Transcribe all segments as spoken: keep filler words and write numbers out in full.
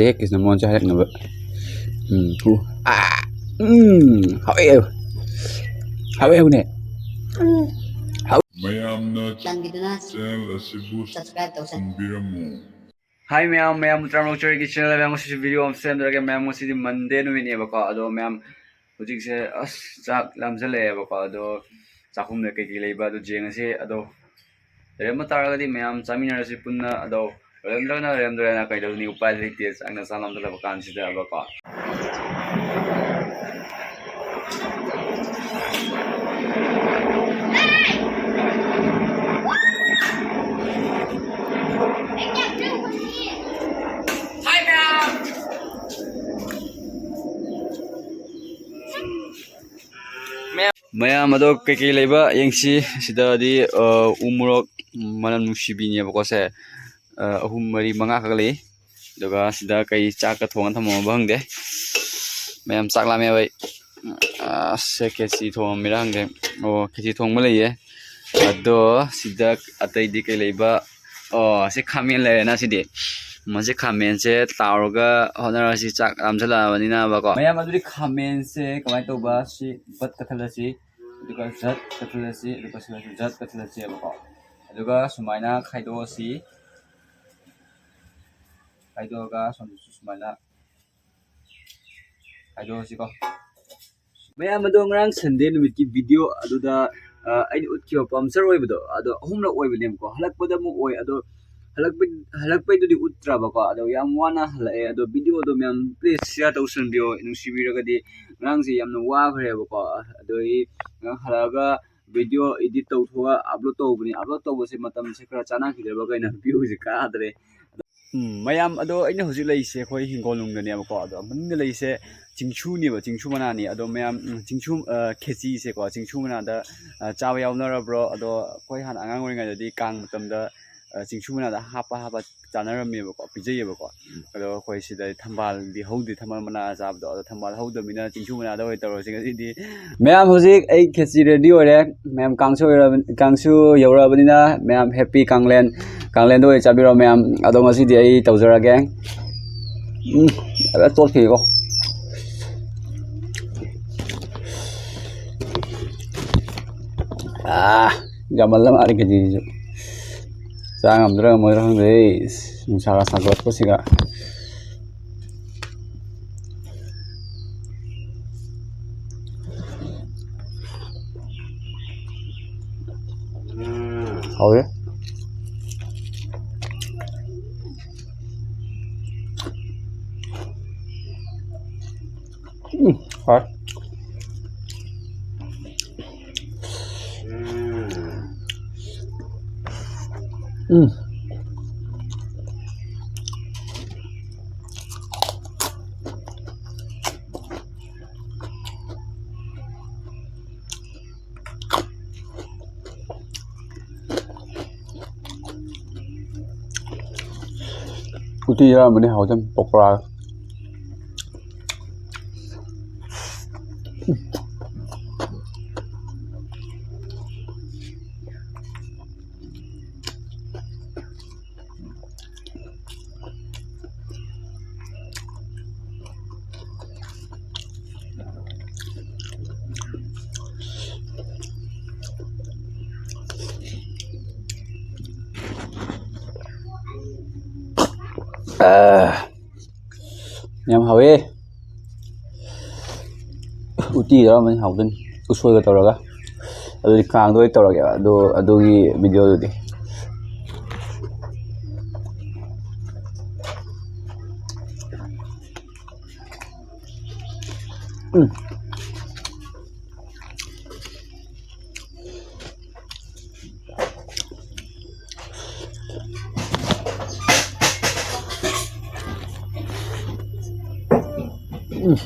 ꯍꯦꯛ ꯀꯤꯁꯅ ꯃꯉꯣꯟꯁꯨ ꯍꯥꯏꯔꯛꯅꯕ꯫ ꯎꯝ, ꯍꯨ꯫ ꯑꯥ! ꯎꯝ, ꯍꯥꯎꯋꯦ꯫ ꯍꯥꯎꯋꯦ, ꯍꯥꯎꯅꯦ꯫ ꯃꯌꯥꯝꯅ ꯆꯥꯟꯕꯤꯗꯨꯅ channel ꯑꯁꯤꯕꯨ subscribe ꯇꯧꯁꯟ- ꯇꯧꯕꯤꯔꯝꯃꯨ꯫ ꯍꯥꯏ ꯃꯌꯥꯝ, ꯃꯌꯥꯝ ꯇꯔꯥꯃꯔꯛ ꯆꯣꯏꯒꯤ channel ꯃꯌꯥꯝ ꯉꯁꯤꯁꯨ video ꯑꯃ ꯁꯦꯝꯖꯔꯒꯦ꯫ ꯃꯌꯥꯝ ꯉꯁꯤꯗꯤ Monday ꯅꯨꯃꯤꯠꯅꯦꯕꯀꯣ꯫ ꯑꯗꯣ ꯃꯌꯥꯝ ꯍꯧꯖꯤꯛꯁꯦ ꯑꯁ ꯆꯥꯛ ꯂꯥꯝꯖꯜꯂꯛꯑꯦꯕꯀꯣ꯫ ꯑꯗꯣ ꯆꯥꯛꯈꯨꯝꯗ ꯀꯩꯀꯩ ꯂꯩꯕ ꯑꯗꯨ ꯌꯦꯡꯉꯁꯤ꯫ ꯑꯗꯣ ꯂꯩꯔꯝꯕ ꯇꯥꯔꯒꯗꯤ ꯃꯌꯥꯝ ꯆꯥꯃꯤꯟꯅꯔꯁꯤ ꯄꯨꯟꯅ꯫ ꯑꯗꯣ ꯂꯩꯔꯝꯗ꯭ꯔꯒꯅ ꯂꯩꯔꯝꯗ꯭ꯔꯦꯅ ꯀꯩꯗꯧꯅꯤ, ꯎꯄꯥꯏ ꯂꯩꯇꯦ ꯆꯥꯛꯅ ꯆꯥ ꯂꯥꯝꯖꯜꯂꯕ ꯀꯥꯟꯁꯤꯗꯕꯀꯣ꯫ ꯃꯌꯥꯝ ꯑꯗꯣ ꯀꯩꯀꯩ ꯂꯩꯕ ꯌꯦꯡꯁꯤ꯫ ꯁꯤꯗꯗꯤ, ꯑ, ꯎ ꯃꯣꯔꯣꯛ, ꯃꯅꯝ ꯅꯨꯡꯁꯤꯕꯤꯅꯦꯕꯀꯣ ꯁꯦ꯫ ꯑ, ꯑꯍꯨꯝ, ꯃꯔꯤ, ꯃꯉꯥ ꯈꯛ ꯂꯩ꯫ ꯑꯗꯨꯒ ꯁꯤꯗ ꯀꯩ ꯆꯥꯛꯀ ꯊꯣꯡꯉ ꯊꯝꯃꯝꯃꯕ ꯈꯪꯗꯦ꯫ ꯃꯌꯥꯝ ꯆꯥꯛ ꯂꯥꯝꯃꯦꯕ ꯑꯩ꯫ ꯑꯁ, ꯁꯦ ꯈꯦꯆꯤ ꯊꯣꯡꯉꯝꯃꯤꯔ ꯈꯪꯗꯦ꯫ ꯑꯣ, ꯈꯦꯆꯤ ꯊꯣꯡꯕ ꯂꯩꯌꯦ꯫ ꯑꯗꯣ ꯁꯤꯗ ꯑꯇꯩꯗꯤ ꯀꯩ ꯂꯩꯕ? ꯑꯣ, ꯁꯤ ꯈꯥꯃꯦꯟ ꯂꯩꯔꯦꯅ ꯁꯤꯗꯤ꯫ ꯃꯁꯤ ꯈꯥꯃꯦꯟꯁꯦ ꯇꯥꯎꯔꯒ ꯍꯣꯠꯅꯔꯁꯤ, ꯆꯥꯛ ꯂꯥꯝꯁꯜꯂꯛꯑꯕꯅꯤꯅꯕꯀꯣ꯫ ꯃꯌꯥꯝ, ꯑꯗꯨꯗꯤ ꯈꯥꯃꯦꯟꯁꯦ ꯀꯃꯥꯏꯅ ꯇꯧꯕ? ꯁꯤ ꯕꯠ ꯀꯛꯊꯠꯂꯁꯤ, ꯑꯗꯨꯒ ꯖꯠ ꯀꯛꯊꯠꯂꯁꯤ, ꯑꯗꯨꯒ ꯁꯤꯗꯁꯨ ꯖꯠ ꯀꯛꯊꯠꯂꯁꯦꯕꯀꯣ꯫ ꯑꯗꯨꯒ ꯁꯨꯃꯥꯏꯅ ꯈꯥꯏꯗꯣꯛꯑꯁꯤ꯫ ꯈꯥꯏꯗꯣꯛꯑꯒ ꯁꯣꯝꯗꯁꯨ ꯁꯨꯃꯥꯏꯅ ꯈꯥꯏꯗꯣꯛꯑꯁꯤꯀꯣ꯫ ꯃꯌꯥꯝ ꯑꯗꯣ ꯉꯔꯥꯡ Sunday ꯅꯨꯃꯤꯠꯀꯤ video ꯑꯗꯨꯗ, ꯑ, ꯑꯩꯅ ꯎꯠꯈꯤꯕ puncture ꯑꯣꯏꯕꯗꯣ, ꯑꯗꯣ ꯑꯍꯨꯝꯂꯛ ꯑꯣꯏꯕꯅꯦꯕꯀꯣ꯫ ꯍꯜꯂꯛꯄꯗ ꯑꯃꯨꯛ ꯑꯣꯏ, ꯑꯗꯣ ꯍꯜꯂꯛꯄꯩ-, ꯍꯜꯂꯛꯄꯩꯗꯨꯗꯤ ꯎꯠꯇ꯭ꯔꯕꯀꯣ꯫ ꯑꯗꯣ ꯌꯥꯝ ꯋꯥꯅ ꯍꯜꯂꯛꯑꯦ꯫ ꯑꯗꯣ video ꯗꯣ ꯃꯌꯥꯝ please share ꯇꯧꯁꯟꯕꯤꯌꯣ, ꯅꯨꯡꯁꯤꯕꯤꯔꯒꯗꯤ꯫ ꯉꯔꯥꯡꯁꯦ ꯌꯥꯝꯅ ꯋꯥꯈ꯭ꯔꯦꯕꯀꯣ꯫ ꯑꯗꯣ ꯑꯩ ꯉꯔꯥꯡ ꯍꯜꯂꯛꯑꯒ video edit ꯇꯧꯊꯣꯛꯑꯒ upload ꯇꯧꯕꯅꯤ꯫ Upload ꯇꯧꯕꯁꯦ ꯃꯇꯝꯁꯦ ꯈꯔ ꯆꯥꯟꯅꯈꯤꯗ꯭ꯔꯕ ꯀꯩꯅꯣ, view ꯁꯦ ꯀꯥꯗ꯭ꯔꯦ꯫ ꯎꯝ, ꯃꯌꯥꯝ ꯑꯗꯣ ꯑꯩꯅ ꯍꯧꯖꯤꯛ ꯂꯩꯔꯤꯁꯦ ꯑꯩꯈꯣꯏ ꯍꯤꯡꯒꯣꯜ ꯅꯨꯡꯗꯅꯦꯕꯀꯣ꯫ ꯑꯗꯣ ꯃꯅꯤꯡꯗ ꯂꯩꯔꯤꯁꯦ ꯆꯤꯡꯁꯨꯅꯦꯕ, ꯆꯤꯡꯁꯨ ꯃꯅꯥꯅꯤ꯫ ꯑꯗꯣ ꯃꯌꯥꯝ, ꯎꯝ, ꯆꯤꯡꯁꯨ, ꯑ, ꯈꯦꯆꯤꯁꯦꯀꯣ, ꯆꯤꯡꯁꯨ ꯃꯅꯥꯗ, ꯑ, ꯆꯥꯕ ꯌꯥꯎꯅꯔꯕ꯭ꯔꯣ? ꯑꯗꯣ ꯑꯩꯈꯣꯏ ꯍꯥꯟꯅ ꯑꯉꯥꯡ ꯑꯣꯏꯔꯤꯉꯩꯗꯗꯤ ꯀꯥꯡ ꯃꯇꯝꯗ, ꯑ, ꯆꯤꯡꯁꯨ ꯃꯅꯥꯗ ꯍꯥꯞꯄ ꯍꯥꯞꯄ ꯆꯥꯅꯔꯝꯃꯦꯕꯀꯣ, ꯄꯤꯖꯩꯌꯦꯕꯀꯣ꯫ ꯑꯗꯣ ꯑꯩꯈꯣꯏ ꯁꯤꯗ ꯊꯝꯕꯥꯜꯗꯤ ꯍꯧꯗꯦ, ꯊꯝꯕꯥꯜ ꯃꯅꯥ ꯆꯥꯕꯗꯣ꯫ ꯑꯗꯣ ꯊꯝꯕꯥꯜ ꯍꯧꯗꯕꯅꯤꯅ ꯆꯤꯡꯁꯨ ꯃꯅꯥꯗ ꯑꯣꯏꯅ ꯇꯧꯔꯁꯤ ꯉꯁꯤꯗꯤ꯫ ꯃꯌꯥꯝ, ꯍꯧꯖꯤꯛ ꯑꯩ ꯈꯦꯆꯤ ready ꯑꯣꯏꯔꯦ꯫ ꯃꯌꯥꯝ, ꯀꯥꯡꯁꯨ ꯑꯣꯏꯔꯕ-, ꯀꯥꯡꯁꯨ ꯌꯧꯔꯛꯑꯕꯅꯤꯅ ꯃꯌꯥꯝ happy ꯀꯥꯡꯂꯦꯟ, ꯀꯥꯡꯂꯦꯟꯗ ꯑꯣꯏꯅ ꯆꯥꯕꯤꯔꯣ ꯃꯌꯥꯝ꯫ ꯑꯗꯣ ꯉꯁꯤꯗꯤ ꯑꯩ ꯇꯧꯖꯔꯒꯦ꯫ ꯎꯝ, ꯐꯖꯅ ꯇꯣꯠꯈꯤꯀꯣ꯫ ꯑꯥ, ꯌꯥꯝꯃꯜꯂ ꯃꯥꯜꯂꯦ ꯀꯦꯖꯤꯁꯤꯁꯨ꯫ ꯆꯥ ꯉꯝꯗ꯭ꯔꯥ ꯉꯝꯃꯣꯏꯗ꯭ꯔꯥ ꯈꯪꯗꯦ꯫ ꯅꯨꯡꯁꯥꯒ ꯁꯥꯒꯠꯂꯛꯄꯁꯤꯒ꯫ ꯍꯥꯎꯋꯦ꯫ ꯎꯝ, ꯍꯥꯎꯋꯦ꯫ ꯎꯝ꯫ ꯎꯇꯤ ꯌꯥꯎꯔꯝꯕꯅꯤ ꯍꯥꯎꯗꯣꯏꯅꯤ, ꯄꯀꯣꯔꯥꯒ꯫ ꯑꯥ, ꯌꯥꯝ ꯍꯥꯎꯋꯦ꯫ ꯎꯇꯤ ꯌꯥꯎꯔꯝꯃꯅꯤ, ꯍꯥꯎꯗꯣꯏꯅꯤ꯫ ꯎꯁꯣꯏꯒ ꯇꯧꯔꯒ꯫ ꯑꯗꯨꯗꯤ ꯀꯥꯡꯗ ꯑꯣꯏꯅ ꯇꯧꯔꯒꯦꯕ, ꯑꯗꯨ, ꯑꯗꯨꯒꯤ ꯚꯤꯗꯤꯑꯣꯗꯨꯗꯤ꯫ ꯎꯝ꯫ ꯎꯝ꯫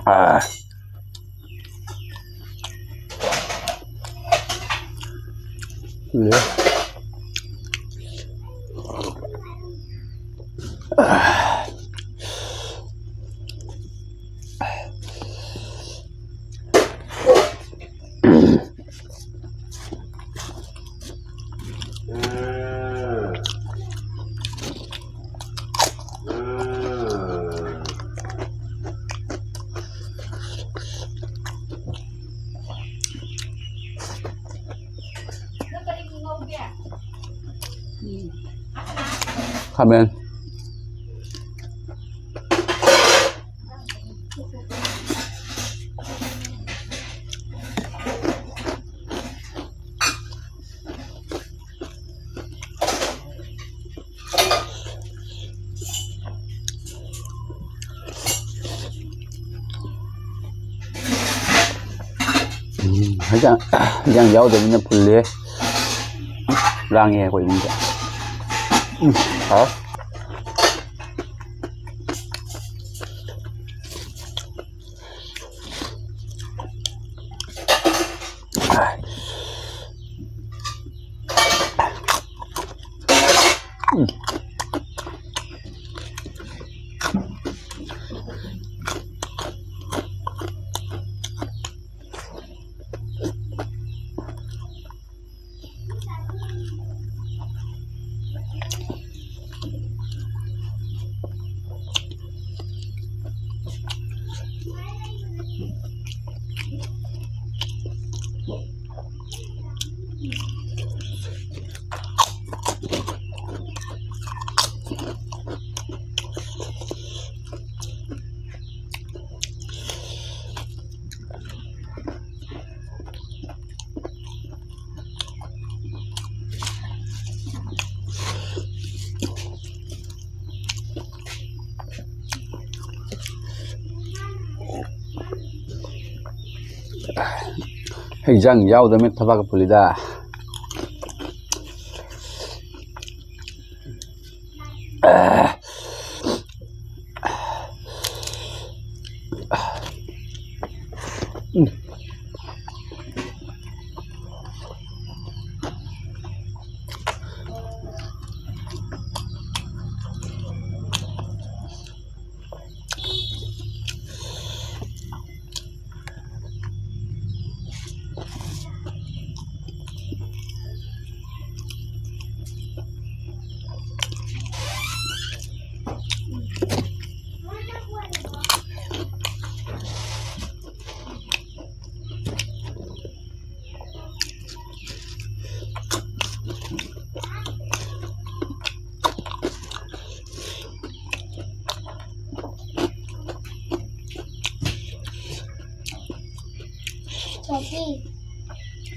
ꯑꯥ꯫ ꯂꯣꯏꯔꯦ꯫ ꯈꯥꯃꯦꯟ꯫ ꯎꯝ, ꯍꯦꯟꯖꯥꯡ, ꯍꯦꯟꯖꯥꯡ ꯌꯥꯎꯗꯕꯅꯤꯅ ꯐꯨꯜꯂꯦ꯫ ꯂꯥꯡꯉꯦ ꯑꯩꯈꯣꯏ ꯏꯃꯨꯡꯗ꯫ ꯎꯝ, ꯍꯥꯎ꯫ ꯍꯦꯟꯖꯥꯡ ꯌꯥꯎꯗꯕꯅ ꯊꯕꯥꯛ ꯐꯨꯜꯂꯤꯗ꯫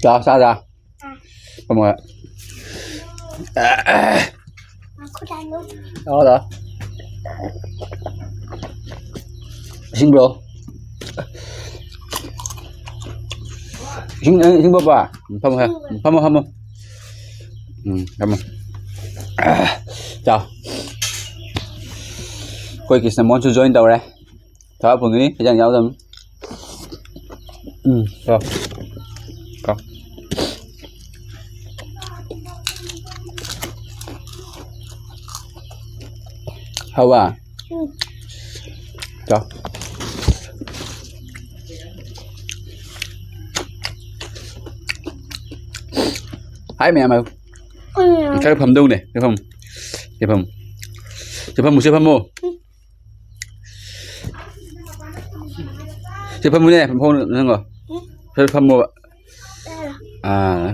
ꯆꯥ ꯆꯥ ꯆꯥ꯫ ꯐꯝꯃꯣ꯫ ꯈꯨꯗꯥꯡꯗꯣ꯫ ꯂꯥꯛꯑꯣ ꯂꯥꯛꯑꯣ꯫ ꯏꯁꯤꯡ ꯄꯤꯔꯛꯑꯣ꯫ ꯏꯁꯤꯡ, ꯏꯁꯤꯡ ꯄꯤꯔꯛꯑꯣ꯫ ꯎꯝ, ꯐꯝꯃꯣ ꯍꯦ꯫ ꯎꯝ, ꯐꯝꯃꯣ ꯐꯝꯃꯣ꯫ ꯎꯝ, ꯐꯝꯃꯣ꯫ ꯆꯥꯎ꯫ ꯑꯩꯈꯣꯏ ꯀ꯭ꯔꯤꯁꯅ ꯃꯣꯍꯟꯁꯨ join ꯇꯧꯔꯦ꯫ ꯊꯕꯛ ꯐꯪꯒꯅꯤ, ꯍꯤꯗꯥꯛ ꯌꯥꯎꯗꯕꯅꯤ꯫ ꯎꯝ, ꯀꯣ꯫ ꯀꯣ꯫ ꯍꯥꯎꯕ? ꯎꯝ꯫ ꯆꯥꯎ꯫ Hi ꯃꯌꯥꯝ ꯍꯥꯏꯌꯨ꯫ ꯎꯝ꯫ ꯈꯔ ꯐꯝꯗꯧꯅꯦ꯫ ꯁꯤ ꯐꯝꯃꯨ꯫ ꯁꯤ ꯐꯝꯃꯨ꯫ ꯁꯤ ꯐꯝꯃꯨ, ꯁꯤ ꯐꯝꯃꯨ꯫ ꯁꯤ ꯐꯝꯃꯨꯅꯦ, ꯐꯝꯃꯣ ꯅꯪꯉꯣ꯫ ꯁꯤ ꯐꯝꯃꯣꯕ꯫ ꯑꯥ,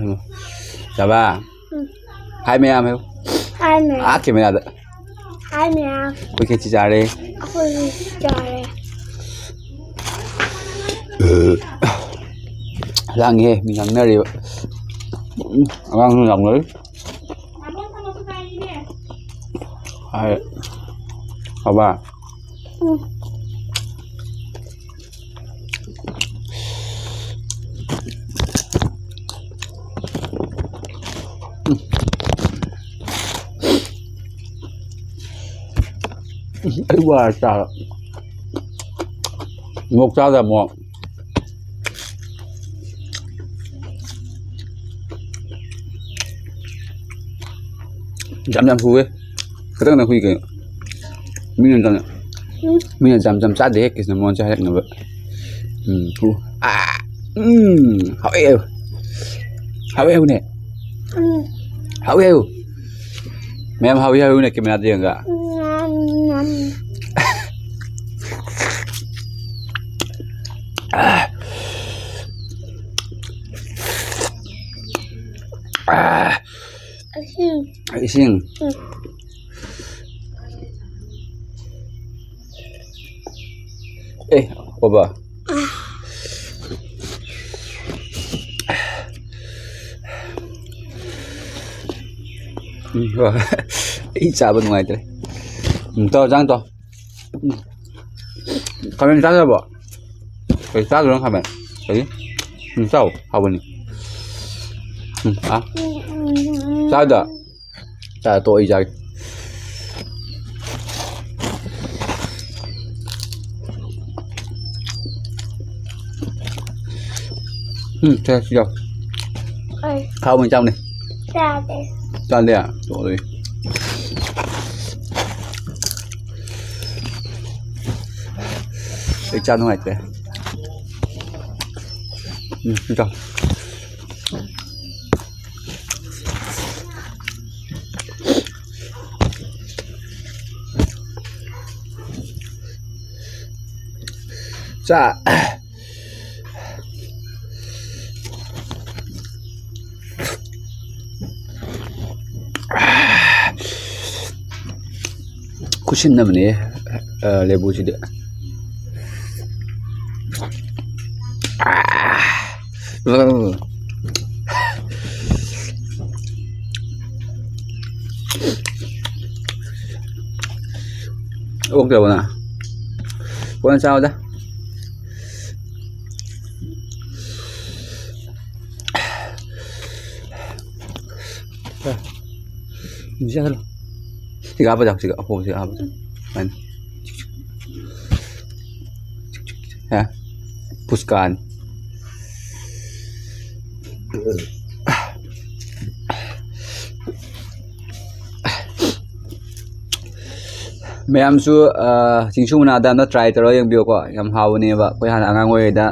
ꯆꯥꯕ꯫ ꯎꯝ꯫ Hi ꯃꯌꯥꯝ ꯍꯥꯏꯌꯨ꯫ Hi ꯃꯌꯥꯝ꯫ ꯑꯥ, camera ꯗ꯫ Hi ꯃꯌꯥꯝ꯫ ꯑꯩꯈꯣꯏ ꯈꯦꯆꯤ ꯆꯥꯔꯦ꯫ ꯑꯩꯈꯣꯏ ꯆꯥꯔꯦ꯫ ꯂꯥꯡꯉꯦꯍꯦ, ꯃꯤ ꯉꯥꯡꯅꯔꯤꯕ꯫ ꯎꯝ, ꯑꯉꯥꯡꯁꯨ ꯂꯥꯎꯅꯔꯤ꯫ ꯍꯥꯏ꯫ ꯍꯥꯎꯕ? ꯎꯝ꯫ ꯑꯩ ꯕꯣꯔꯥ ꯆꯥꯕ꯫ ꯃꯣꯔꯣꯛ ꯆꯥꯗꯕ ꯃꯣꯔꯣꯛ꯫ ꯌꯥꯝ ꯌꯥꯝ ꯍꯨꯋꯦ꯫ ꯈꯤꯇꯪ ꯈꯤꯇꯪ ꯍꯨꯏ ꯀꯩꯅꯣ꯫ ꯃꯤꯅ ꯆꯥꯅ-, ꯎꯝ꯫ ꯃꯤꯅ ꯌꯥꯝ ꯌꯥꯝ ꯆꯥꯗꯦꯍꯦ ꯀ꯭ꯔꯤꯁꯅ ꯃꯣꯍꯟꯁꯦ ꯍꯥꯏꯔꯛꯅꯕ꯫ ꯎꯝ, ꯍꯨ꯫ ꯑꯥ! ꯎꯝ, ꯍꯥꯎꯋꯦ꯫ ꯍꯥꯎꯋꯦ ꯍꯥꯏꯌꯨꯅꯦ꯫ ꯎꯝ꯫ ꯍꯥꯎꯋꯦ ꯍꯥꯏꯌꯨ꯫ ꯃꯌꯥꯝ ꯍꯥꯎꯋꯤ ꯍꯥꯏꯌꯨꯅꯦ camera ꯗ ꯌꯦꯡꯉꯒ꯫ ꯎꯝ, ꯎꯝ, ꯎꯝ꯫ ꯑꯥ꯫ ꯑꯥ꯫ ꯏꯁꯤꯡ꯫ ꯏꯁꯤꯡ꯫ ꯎꯝ꯫ ꯑꯦ, ꯑꯣꯕ꯫ ꯎꯝ, ꯍꯣꯏ꯫ ꯑꯩ ꯆꯥꯕ ꯅꯨꯡꯉꯥꯏꯇ꯭ꯔꯦ꯫ ꯎꯝ, ꯇꯧ, ꯆꯥꯡ ꯇꯧ꯫ ꯎꯝ꯫ ꯈꯥꯃꯦꯟ ꯆꯥꯗ꯭ꯔꯕꯣ? ꯀꯩ ꯆꯥꯗꯣꯏꯅꯣ ꯈꯥꯃꯦꯟ? ꯀꯔꯤ? ꯎꯝ, ꯆꯥꯎ꯫ ꯍꯥꯎꯕꯅꯤ꯫ ꯎꯝ, ꯑꯥ꯫ ꯆꯥꯗ꯫ ꯆꯥ ꯇꯣꯛ, ꯑꯩ ꯆꯥꯒꯦ꯫ ꯎꯝ, ꯁꯦ, ꯁꯤ ꯆꯥꯎ꯫ ꯍꯣꯏ꯫ ꯍꯥꯎꯕꯅꯤ, ꯆꯥꯎꯅꯦ꯫ ꯆꯥꯗꯦ꯫ ꯆꯥꯗꯦ? ꯇꯣꯛꯑꯣ ꯑꯗꯨꯗꯤ꯫ ꯑꯩ ꯆꯥ ꯅꯨꯡꯉꯥꯏꯇ꯭ꯔꯦ꯫ ꯎꯝ, ꯁꯤ ꯆꯥꯎ꯫ ꯆꯥ꯫ ꯈꯨꯠꯁꯤꯟꯅꯕꯅꯦ, ꯑ, ꯂꯦꯕꯨꯁꯤꯗꯤ꯫ ꯑꯣꯛꯇ꯭ꯔꯕꯣ ꯅꯪ? ꯀꯣꯟꯅ ꯆꯥꯎꯗ꯫ ꯁꯤꯒ ꯍꯥꯞꯄ ꯆꯥꯎ, ꯁꯤꯒ ꯑꯄꯣꯝꯕꯁꯤꯒ ꯍꯥꯞꯄ ꯆꯥꯎ꯫ ꯁꯨꯃꯥꯏꯅ꯫ ꯍꯥ? ꯄꯨꯁꯀꯥꯟ꯫ ꯃꯌꯥꯝꯁꯨ, ꯑ, ꯆꯤꯡꯁꯨ ꯃꯅꯥꯗ ꯑꯝꯇ try ꯇꯧꯔꯒ ꯌꯦꯡꯕꯤꯌꯨꯀꯣ꯫ ꯌꯥꯝ ꯍꯥꯎꯕꯅꯦꯕ꯫ ꯑꯩꯈꯣꯏ ꯍꯥꯟꯅ ꯑꯉꯥꯡ ꯑꯣꯏꯔꯤꯉꯩꯗ,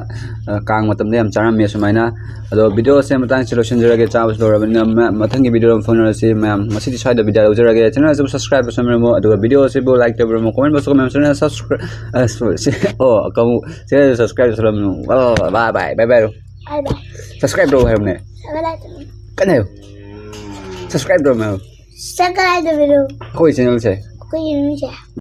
ꯑ, ꯀꯥꯡ ꯃꯇꯝꯗ ꯌꯥꯝ ꯆꯥꯔꯝꯃꯦ ꯁꯨꯃꯥꯏꯅ꯫ ꯑꯗꯣ video ꯁꯦ ꯃꯇꯥꯡꯁꯤ ꯂꯣꯏꯁꯤꯟꯖꯔꯒꯦ꯫ ꯆꯥꯕꯁꯨ ꯂꯣꯏꯔꯕꯅꯤꯅ ꯃ-, ꯃꯊꯪꯒꯤ video ꯗ ꯑꯃꯨꯛ ꯐꯥꯎꯅꯔꯁꯤ ꯃꯌꯥꯝ꯫ ꯉꯁꯤꯗꯤ ꯁ꯭ꯋꯥꯏꯗ ꯕꯤꯗꯥꯏ ꯂꯧꯖꯔꯒꯦ꯫ Channel ꯑꯁꯤꯕꯨ subscribe ꯇꯧꯁꯟꯕꯤꯔꯝꯃꯣ꯫ ꯑꯗꯨꯒ video ꯑꯁꯤꯕꯨ like ꯇꯧꯕꯤꯔꯝꯃꯣ, comment box ꯇ comment ꯁꯦ subscribe, ꯑ, ꯁ-, ꯁꯤ-, ꯑꯣ, ꯀꯃꯨ-, channel ꯁꯦ subscribe ꯇꯧꯁꯜꯂꯝꯃꯣ꯫ Bye bye, bye bye꯫ Bye bye꯫ Subscribe ꯇꯧ ꯍꯥꯏꯕꯅꯦ꯫ Subscribe ꯇꯧ꯫ ꯀꯟꯅ ꯍꯥꯏꯌꯨ꯫ Subscribe ꯇꯧꯔꯝꯃꯣ ꯍꯥꯏꯌꯨ꯫ Subscribe ꯇꯧꯕꯤꯔꯣ꯫ ꯑꯩꯈꯣꯏ channel ꯁꯦ꯫ ꯑꯩꯈꯣꯏ channel ꯁꯦ꯫